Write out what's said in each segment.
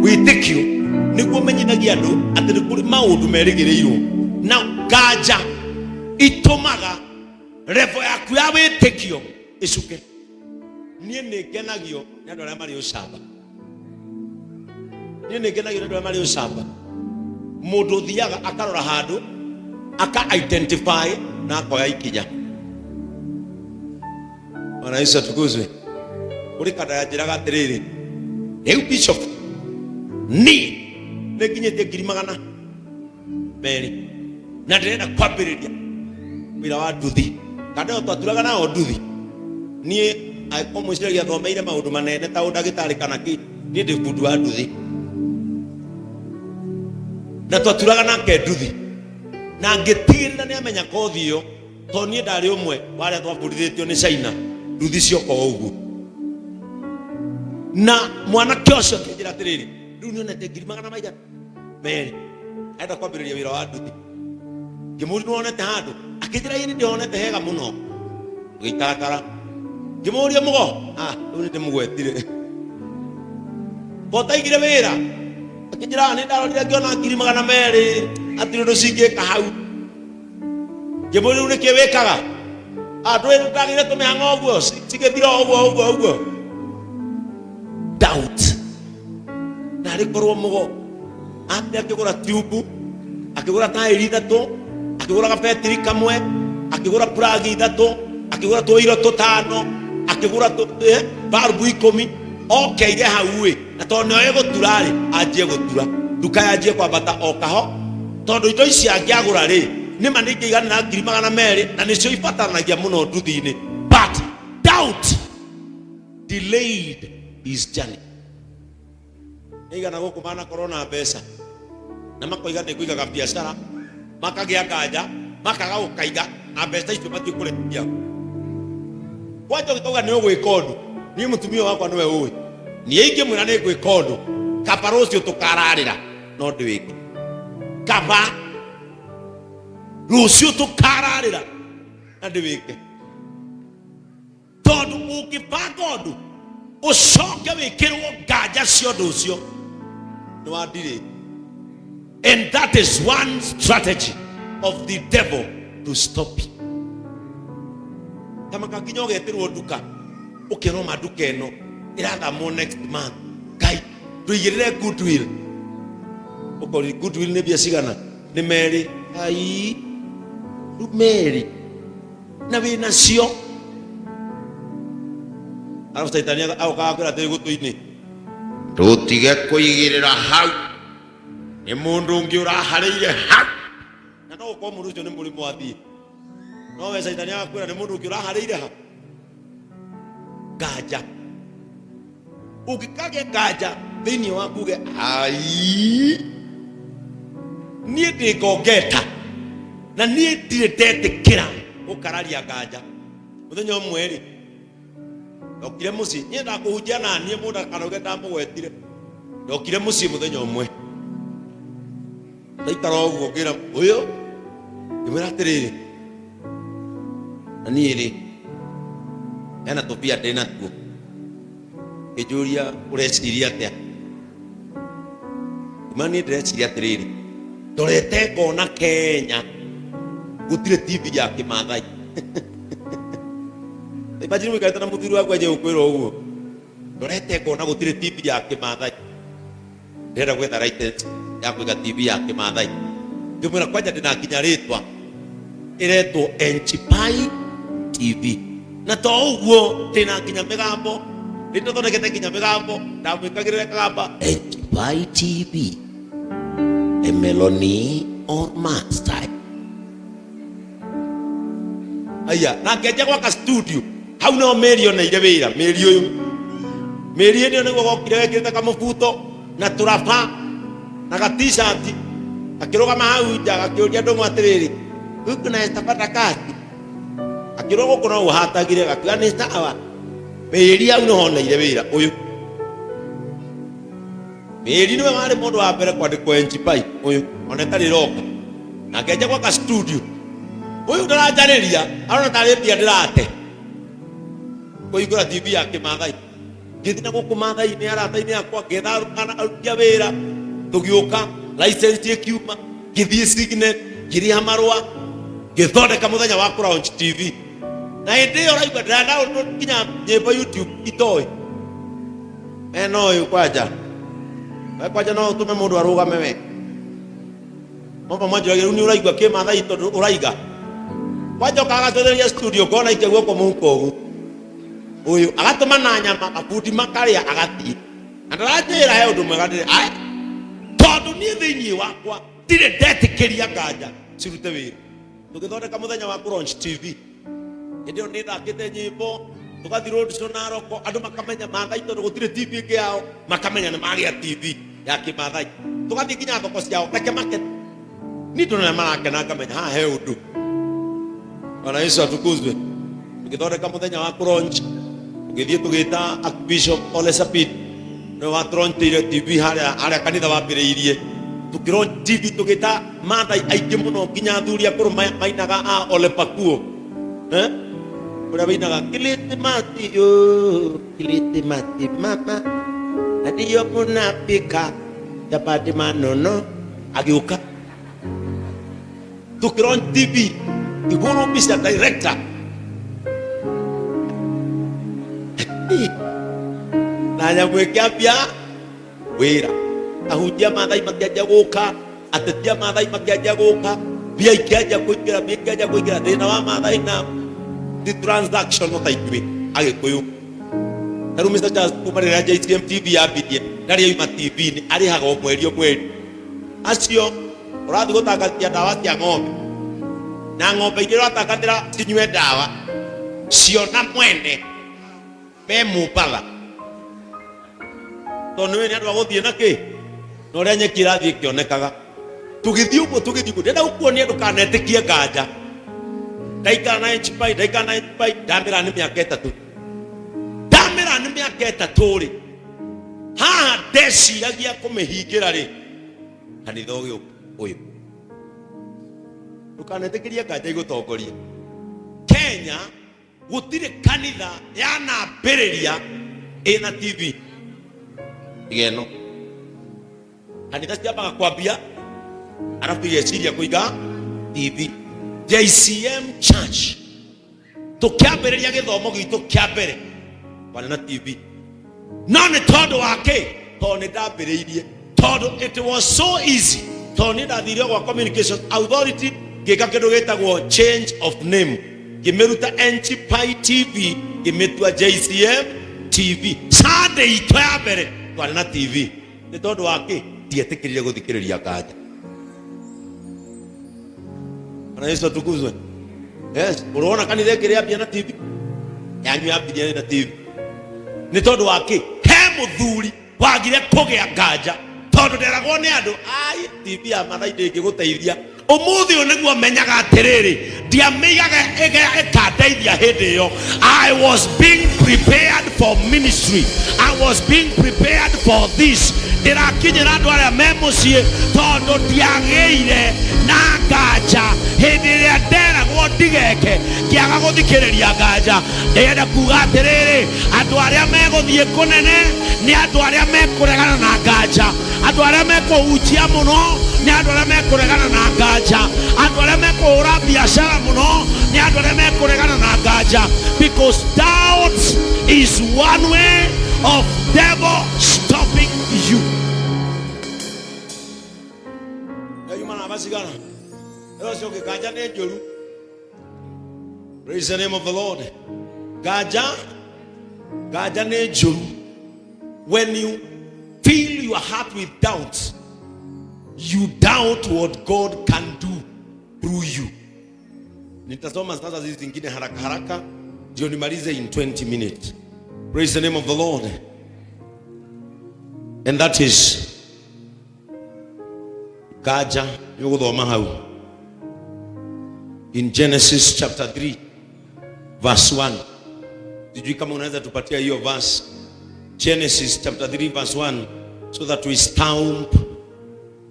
Wĩtĩkio nĩguo ũmenyithagia andũ atĩ nĩ kũrĩ maũndũ merĩgĩrĩirwo, na nganja itũmaga level yaku ya wĩtĩkio ĩcuke. Niĩ nĩ ngenagio nĩ andũ arĩa marĩ ũcamba. Niĩ nĩ ngenagio nĩ andũ arĩa marĩ ũcamba. Mũndũ ũthiaga akarora handũ, aka identify na akoya ikinya. Bwana Yesu atukuzwe. Kũrĩ kanda yanjĩraga atĩrĩrĩ, rĩu bishop, niĩ nĩ nginyĩtie 200,000 na ndĩrenda kwambĩrĩria wĩra wa nduthi. Kanda ĩyo twaturaga nao nduthi. Niĩ angĩkorwo mwĩciragia thomeire maũndũ manene ta ũndagĩtarĩ kana kĩ, niĩ ndĩ bundi wa nduthi na twaturaga nake nduthi, na ngĩtigĩrĩra nĩ amenya kothi ĩyo, tondũ niĩ ndarĩ ũmwe wa arĩa twabundithĩtio nĩ China nduthi cioka o ũguo. Na mwanake ũcio akĩnjĩra atĩrĩrĩ, rĩu nĩonete ngiri magana maigana merĩ, arenda kwambĩrĩria wĩra wa nduthi. Ngĩmũria, nĩwonete handũ? Akĩnjĩra, ĩĩ, nĩndĩhonete hega mũno. Ngĩikarakara ngĩmũria, mũgo, ah, rĩu nĩndĩmũgwetire kotaigire wĩra? Akĩnjĩra, nĩ ndarorire ngĩona 200,000 hatirĩ ũndũ cingĩka hau. Ngĩmũria, rĩu nĩkĩ wĩkaga? Andũ ĩrĩ ndagĩire tũmĩhang'o ũguo cigĩthira o ũguo ũguo ũguo. Doubt. Narĩ korwo mũgo atĩ akĩgũra tiubu, akĩgũra taĩri ithatũ, akĩgũra gabetiri kamwe, akĩgũra plagi ithatũ, akĩgũra tũiro tũtano, akĩgũra balbu 10, okeire hau ĩ, na tondũ nĩoĩ gũtura-rĩ, anjie gũtura, nduka yanjie kwambata o kaho, tondũ indo ici angĩagũra rĩ, nĩma nĩ ingĩiganĩra 200,000, na nĩcio ibataranagia mũno nduthi-inĩ. But doubt delayed his journey. Nĩigana gũkũ manakorwo na mbeca na makoiga nĩ ngũigaga biacara, makagĩa nganja, makaga gũkaiga, na mbeca icio matiĩ kũrĩkia. Kwanja ũgĩkauga nĩ ũgwĩka ũndũ, niĩ mũtumia wakwa nĩwe ũĩ, niĩ ingĩmwĩra nĩ ngwĩka ũndũ, kaba rũciũ tũkararĩra no ndĩwĩke, kaba rũciũ tũkararĩra na ndĩwĩke. Tondũ ũngĩbanga ũndũ ũcoke wĩkĩrwo nganja cia ũndũ ũcio, nĩ wandirĩ. And that is one strategy of the devil to stop you. Tamaka nginya ũgetĩrwo nduka, ũkerwo ma nduka ĩno ĩrathamwo next month, Ngai ndũigĩrĩre goodwill. Ũkori goodwill nĩ mbia cigana? Nĩ merĩ. Ai, rĩu merĩ na wĩ nacio, arabu caitani agokaga kwĩra atĩrĩ gũtũ-inĩ, ndũtige kũigĩrĩra hau, nĩ mũndũ ũngĩ ũraharĩire hau. Na no gũkorwo mũndũ ũcio nĩ mũrĩmo athiĩ, no we caitani agakwĩra nĩ mũndũ ũngĩ ũraharĩire hau. Nganja, ũngĩkagĩa nganja thĩinĩ waku, uge, ai, niĩ ndĩ ngongeta na niĩ ndirĩ ndetĩkĩra gũkararia nganja. Mũthenya ũmwe rĩ, ndokire mũciĩ, niĩ ndakũhunjia na niĩ mũndũ akanauge ndamũgwetire. Ndokire mũciĩ mũthenya ũmwe, ndaikara ũguo, ngĩra ũyũ, ngĩmwĩra atĩrĩrĩ, na niĩ rĩ, hena tũbia ndĩ natuo. Ngĩnjũria, ũreciria atĩa? Kuma niĩ ndĩreciria atĩrĩrĩ, ndorete ngona Kenya gũtirĩ TV ya kĩmathai. Imagine ũikarĩte na mũthuri waku anjie gũkwĩra ũguo, ndorete ngona gũtirĩ TV ya kĩmathai, ndĩrenda gwetha license ya kũiga TV ya kĩmathai. Ngĩmwĩra, kwanja ndĩna nginya rĩtwa, ĩretwo Enchipai TV, na to ũguo, ndĩna nginya mĩgambo, nĩ tũthondekete nginya mĩgambo ndamwĩkagĩrĩra kagamba Enchipai TV, Emeloni or Master. Aya, na ngĩanjia gwaka studio hau nĩho mĩri oneire wĩra. Mĩri ũyũ, mĩri ĩno nĩguo gokire wekĩrĩte kamũbuto na tũraba na gatishati, akĩrũgama hau nja, gakĩũria ndũng'ũ atĩrĩrĩ, huku naweza pata kazi? Akĩrwo gũkũ no ũhatagire, gakiuga nĩ sawa. Mĩri hau nĩho oneire wĩra. Ũyũ Mĩri nĩwe warĩ mũndũ wa mbere kwandĩkwo Enchipai ũyũ ona ĩtarĩ ĩroka, na ngĩanjia gwaka studio. Ũyũ ndaranjarĩria, arona tarĩ mbia ndĩrate kũhingũra TV ya kĩmathai. Ngĩthiĩ na gũkũ Maathai-inĩ arata-inĩ akwa, ngĩetha aruti a wĩra, tũgĩũka, license ĩkiuma, ngĩthiĩ Signet, ngĩrĩha marũa, ngĩthondeka mũthenya wa kũ-launch TV. Na hĩndĩ ĩyo ũraigua ndĩra-download nginya nyĩmbo YouTube itoĩ. We no ũyũ kwanja. We kwanja no ũtũme mũndũ arũgame we. Mama mwanjũragia rĩu nĩ ũraigua kĩ Maathai tondũ ũraiga. Kwanja ũkaga agacotheria studio ũkona aikia guoko mũhuko ũguo. Ũyũ agatũma na nyama mabundi makarĩa agathiĩ. Na ndaranjĩra he ũndũ mwega ndĩrĩ. Ai, tondũ niĩ thĩinĩ wakwa ndirĩ ndetĩkĩria nganja cirute wĩra. Tũgĩthondeka mũthenya wa kũ-launch TV. Hĩndĩ ĩyo nĩ ndakĩte nyĩmbo, tũgathiĩ road show Naroko, andũ makamenya Maathai tondũ gũtirĩ TV ĩngĩ yao, makamenya nĩ magĩa TV ya kĩmaathai. Tũgathiĩ nginya thoko ciao, reke makene. Niĩ ndona marakena ngamenya haha he ũndũ. Bwana Yesu atukuzwe. Tũgĩthondeka mũthenya wa kũ-launch, tũgĩthiĩ tũgĩta Archbishop Ole Sapit, nĩwe watũlaunchĩire TV harĩa harĩa kanitha wambĩrĩirie. Tũkĩ-launch TV tũgĩta Maathai aingĩ mũno nginya athuri akũrũ mainaga a Ole Pakuo. Eh? Ũrĩa wĩinaga Kilitimati yo, Kilitimati mama, na ndiyo munapika chapati manono, agĩũka tũkĩlaunch TV igũrũ mbica director na nyamũ ĩkĩambia wĩra. Ahunjia Maathai makĩanjia gũka, ateti a Maathai makĩanjia gũka, mbia ikĩanjia kũingĩra, mbia ikĩanjia kũingĩra. Thĩna wa Maathai na ti transactional ta ithuĩ Agĩkũyũ. Ta rĩu Mr. Charles kuma rĩrĩa JCM TV yambirie ndarĩ auma TV-inĩ, arĩhaga o mweri o mweri. Acio ũrathiĩ gũtangathia ndawa cia ng'ombe na ng'ombe iria ũratangathĩra cinyue ndawa ciona mwene me Mombatha, tondũ nĩ andũ a gũthiĩ na kĩ na ũrĩa nyeki ĩrathiĩ ĩkĩonekaga. Tũgĩthiĩ ũguo, tũgĩthiĩ ũguo, ndĩrenda gũkuonia ndũkanetĩkie nganja. Ndaikara na Inchpai, ndaikara na Inchpai, ndamĩra nĩ mĩaka 3, ndamĩra nĩ mĩaka 3 rĩ, haha ndeciragia kũmĩhingĩra rĩ, kanitha ũyũ ũyũ. Ndũkanetĩkĩrie nganja igũtongorie. Kenya gũtirĩ kanitha yanambĩrĩria ĩna TV tiga ĩno. Kanitha ciambaga kwambia arabu igeciria kũiga TV. JCM Church tũkĩambĩrĩria gĩthomo gitũ kĩa mbere kwarĩ na TV, no nĩ tondũ wa kĩ? Tondũ nĩ ndambĩrĩirie, tondũ it was so easy, tondũ nĩ ndathire gwa Communication Authority ngĩka kĩndũ gĩtagwo change of name, ngĩmĩruta Enchipai TV ngĩmĩtua JCM TV. Sunday itũ ya mbere twarĩ na TV. Nĩ tondũ wa kĩ? Ndietĩkĩrire gũthikĩrĩria nganja. Bwana Yesu atukuzwe. Yes, ũrona kanitha ĩngĩ ĩrĩambia na TV, yanyu yambirie na TV nĩ tondũ wa kĩ? He mũthuri wagire kũgĩa nganja tondũ nderagwo nĩ andũ ai TV ya Mathai ndĩngĩgũteithia. Ũmũthĩ ũyũ nĩguo menyaga atĩrĩrĩ, ndiamĩigaga ĩkandeithia hĩndĩ ĩyo. I was being prepared for ministry, I was being prepared for this. Ndĩrakinyĩra andũ arĩa me mũciĩ tondũ ndiagĩire na nganja hĩndĩ ĩrĩa nderagwo ndigeke, ngĩaga gũthikĩrĩria nganja. Ndĩrenda kuga atĩrĩrĩ, andũ arĩa megũthiĩ kũnene nĩ andũ arĩa mekũregana na nganja. Andũ arĩa mekũhunjia mũno nĩ andũ arĩa mekũregana na nganja. Andũ arĩa mekũhũra biacara mũno nĩ andũ arĩa mekũregana na nganja, because doubt is one way of devil stopping you. Yuma namba cigana? Ĩyo ũcio ũngĩ, nganja nĩ njũru. Praise the name of the Lord. Nganja, nganja nĩ njũru. When you fill your heart with doubt, you doubt what God can do through you. Nitasoma sasa hizi zingine haraka haraka ndio nimalize in 20 minutes. Praise the name of the Lord. And that is nganja. Nĩ ũgũthoma hau in Genesis chapter 3 verse 1. Sijui kama unaweza tupatia hiyo verse, Genesis chapter 3 verse 1, so that we stamp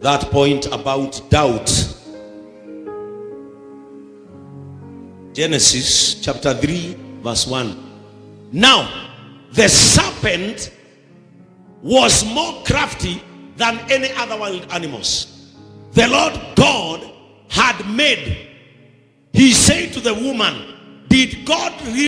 that point about doubt. Genesis chapter 3 verse 1. Now The serpent was more crafty than any other wild animals the Lord God had made. He said to the woman, "Did God really